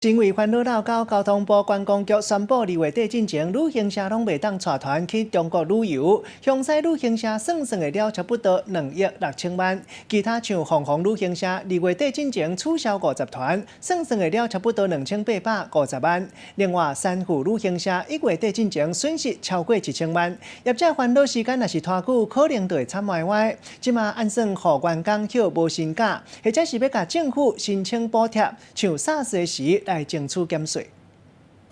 因為煩惱鬧交，交通部觀光局宣布，2月底進前，旅行社攏袂當帶團去中國旅遊。香西旅行社算算會了差不多2億6千萬，其他像鳳凰旅行社2月底進前取消50團，算算會了差不多2850萬。另外，三富旅行社1月底進前損失超過1000萬。業者煩惱時間若是拖久，可能就會慘歪歪。這馬按算予員工歇無薪假，或者是欲共政府申請補貼，像 SARS 的時來爭取減稅。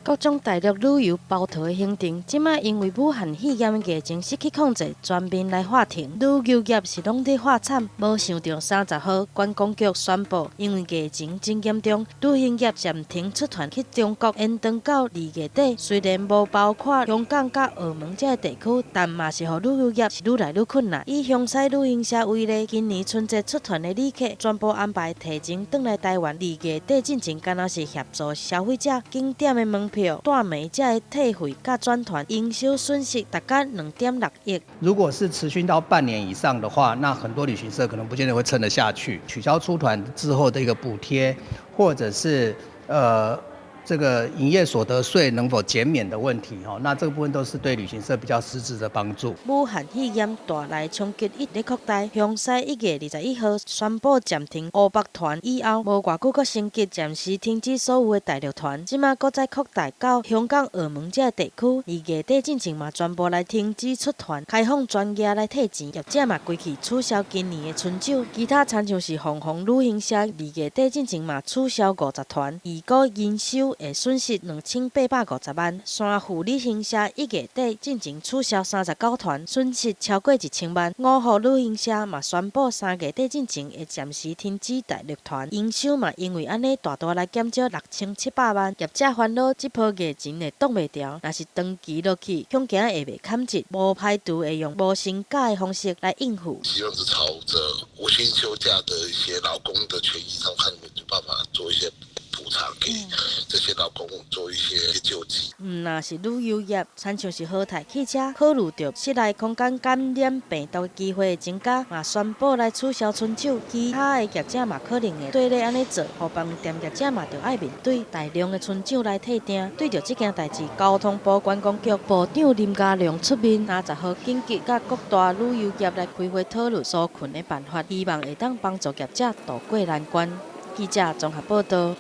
各種大陸旅遊包套的行程，這馬因為武漢肺炎疫情失去控制，全面來喊停。旅遊業是攏佇喊慘，無想著30號觀光局宣布，因為疫情真嚴重，旅行業暫停出團去中國，延長到2月底。雖然無包括香港佮澳門這个地區，但嘛是予旅遊業是愈來愈困難。以香西旅行社為例，今年春節出團的旅客全部安排提前轉來台灣，2月底進前，敢若是協助消費者景點的門票、斷眉這个退費佮轉團，營收損失達到2.6億。如果是持續到半年以上的話，那很多旅行社可能不見得會撐得下去。取消出團之後的一個補貼，或者是這個營業所得稅能否減免的問題，哈，那這個部分都是對旅行社比較實質的幫助。武漢肺炎帶來衝擊一直擴大，香西1月21號宣布暫停烏北團以後，無偌久閣升級暫時停止所有的大陸團，這馬閣再擴大到香港、澳門這个地區。2月底進前嘛，全部來停止出團，開放專業來退錢，業者嘛規氣取消今年的春酒。其他親像是鳳凰旅行社，2月底進前嘛取消50團，預估營收會損失2850萬。山富旅行社1月底進前取消39團，損失超過1000萬。五福旅行社嘛宣布3月底進前會暫時停止大陸團，營收嘛因為按呢大大來減少6700萬。業者煩惱這波疫情會擋袂牢，若是長期落去，恐驚會袂堪折，無排除會用無薪假的方式來應付。希望是朝着無薪休假的一些勞工的權益上，看有沒有辦法做一些補償，給這些勞工做一些救濟。毋若是旅遊業，親像是和泰汽車，考慮著室內空間感染病毒的機會增加，嘛宣布來取消春酒。其他的業者嘛可能會綴咧按呢做，予飯店業者嘛著愛面對大量的春酒來退訂。對著這件代誌，交通部觀光局部長林佳龍出面，30號緊急佮各大旅遊業來開會討論紓困的辦法，希望會當幫助業者渡過難關。記者綜合報道。